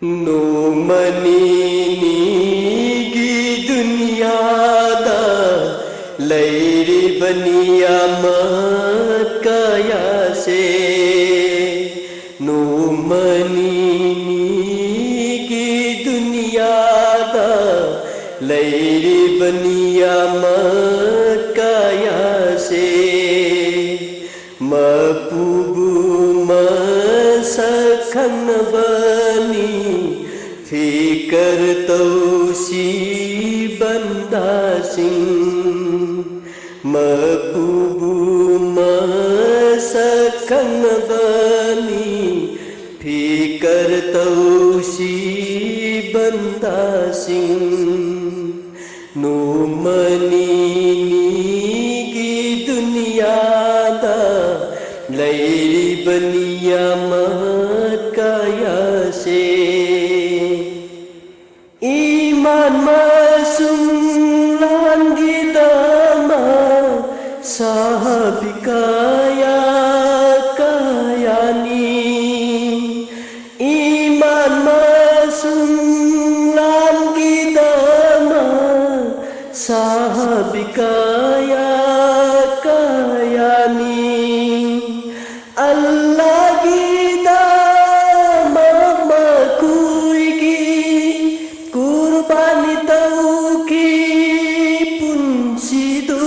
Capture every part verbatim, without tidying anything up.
ꯅꯣꯡꯃ ꯅꯤꯅꯤꯒꯤ ꯗꯨꯅꯤꯌꯥꯗ ꯂꯩꯔꯤꯕꯅꯤ ꯑꯃꯠ ꯀꯌꯥꯁꯦ꯫ ꯅꯣꯡꯃ ꯅꯤꯅꯤꯒꯤ ꯗꯨꯅꯤꯌꯥꯗ ꯂꯩꯔꯤꯕꯅꯤ ꯑꯃꯠ ꯀꯌꯥꯁꯦ꯫ ꯃꯄꯨꯕꯨ ꯃꯁꯛ ꯈꯪꯅꯕꯅꯤ ꯐꯤꯀꯔ ꯇꯧꯁꯤ ꯕꯟꯗꯥꯁꯤꯡ꯫ ꯃꯄꯨꯕꯨ ꯃꯁꯛ ꯈꯪꯅꯕꯅꯤ ꯐꯤꯀꯔ ꯇꯧꯁꯤ ꯕꯟꯗꯥꯁꯤꯡ꯫ ꯅꯣꯡꯃ ꯅꯤꯅꯤꯒꯤ ꯗꯨꯅꯤꯌꯥꯗ ꯂꯩꯔꯤꯕꯅꯤ ꯑꯃꯠ ꯀꯌꯥꯁꯦ꯫ ꯏꯃꯥꯟ ꯃꯁꯨꯡ ꯂꯥꯟꯒꯤꯗꯃꯛ ꯁꯥꯍꯕꯤ ꯀꯌꯥ ꯀꯌꯥꯅꯤ꯫ ꯏꯃꯥꯟ ꯃꯁꯨꯡ ꯂꯥꯟꯒꯤꯗꯃꯛ ꯁꯥꯍꯕꯤ ꯀꯌꯥ ꯀꯌꯥꯅꯤ꯫ ꯑꯜꯂꯥꯒꯤꯗꯃꯛ ꯃꯈꯣꯏꯒꯤ ꯀꯨꯔꯕꯥꯅꯤ ꯇꯧꯈꯤ ꯄꯨꯟꯁꯤꯗꯨ꯫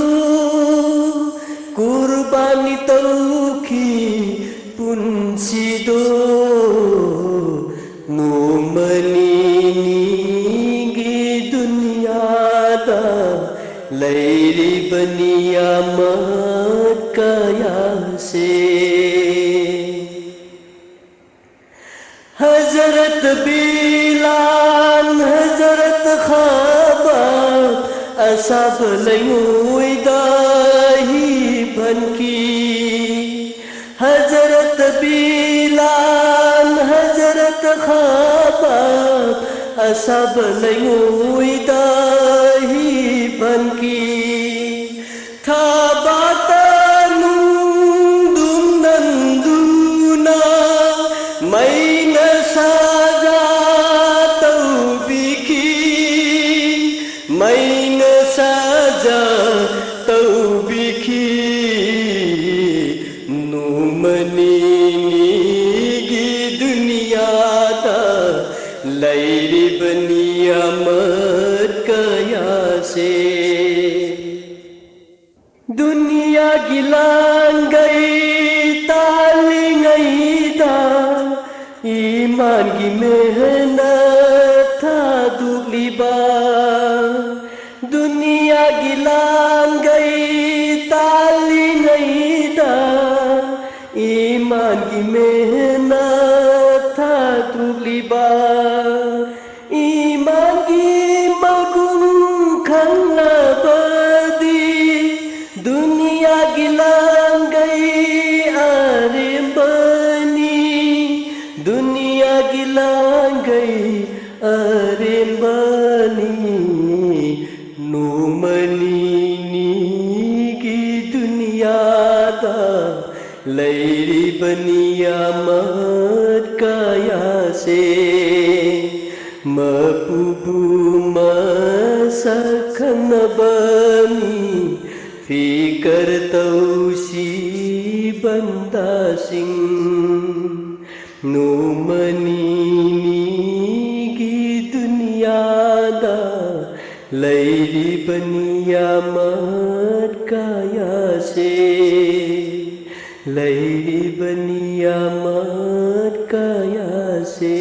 ꯀꯨꯔꯕꯥꯅꯤ ꯇꯧꯈꯤ ꯄꯨꯟꯁꯤꯗꯨ꯫ ꯅꯣꯡꯃ ꯅꯤꯅꯤꯒꯤ ꯗꯨꯅꯤꯌꯥꯗ ꯂꯩꯔꯤꯕꯅꯤ ꯑꯃꯠ ꯀꯌꯥꯁꯦ꯫ ꯍꯖꯔꯠ ꯕꯤꯂꯥꯟ, ꯍꯖꯔꯠ ꯈꯕꯥꯕ, ꯑꯁꯥꯕ ꯂꯩꯉꯣꯏꯗ ꯍꯤ ꯐꯟꯈꯤ꯫ ꯍꯖꯔꯠ ꯕꯤꯂꯥꯟ, ꯍꯖꯔꯠ ꯈꯕꯥꯕ, ꯑꯁꯥꯕ ꯂꯩꯉꯣꯏꯗ ꯍꯤ ꯐꯟꯈꯤ꯫ ꯊꯕꯥꯛꯇ ꯅꯨꯡꯗꯨꯝ ꯅꯟꯗꯨꯅ ꯃꯩꯅ ꯁꯥꯖꯥ ꯑꯥꯗ ꯂꯩꯔꯤꯕꯅꯤ ꯑꯃꯠ ꯀꯌꯥꯁꯦ꯫ ꯗꯨꯅꯤꯌꯥꯒꯤ ꯂꯥꯡꯒꯩ ꯇꯥꯜꯂꯤꯉꯩꯗ ꯏꯃꯥꯟꯒꯤ ꯃꯦꯍꯅꯠ ꯊꯥꯗꯣꯛꯂꯤꯕ꯫ ꯗꯨꯅꯤꯌꯥꯒꯤ ꯂꯥꯡꯒꯩ ꯇꯥꯜꯂꯤꯉꯩꯗ ꯏꯃꯥꯟꯒꯤ ꯃꯦꯍꯅꯠ ꯊꯥꯗꯣꯛꯂꯤꯕ꯫ ꯏꯃꯥꯟꯒꯤ ꯃꯒꯨꯟ ꯈꯪꯂꯕꯗꯤ ꯗꯨꯅꯤꯌꯥꯒꯤ ꯂꯥꯡꯒꯩ ꯑꯔꯦꯝꯕꯅꯤ꯫ ꯗꯨꯅꯤꯌꯥꯒꯤ ꯂꯥꯡꯒꯩ ꯑꯔꯦꯝꯕꯅꯤ꯫ ꯅꯣꯡꯃ ꯅꯤꯅꯤꯒꯤ ꯗꯨꯅꯤꯌꯥꯗ ꯂꯩꯔꯤꯕꯅꯤ ꯑꯃꯠ ꯀꯌꯥꯁꯦ꯫ ꯃꯄꯨꯕꯨ ꯃꯁꯛ ꯈꯪꯅꯕꯅꯤ ꯐꯤꯀꯔ ꯇꯧꯁꯤ ꯕꯟꯗꯥꯁꯤꯡ꯫ ꯅꯣꯡꯃ ꯅꯤꯅꯤꯒꯤ ꯗꯨꯅꯤꯌꯥꯗ ꯂꯩꯔꯤꯕꯅꯤ ꯑꯃꯠ ꯀꯌꯥꯁꯦ꯫ ꯂꯩꯔꯤꯕꯅꯤ ꯑꯃꯠ ꯀꯌꯥꯁꯦ꯫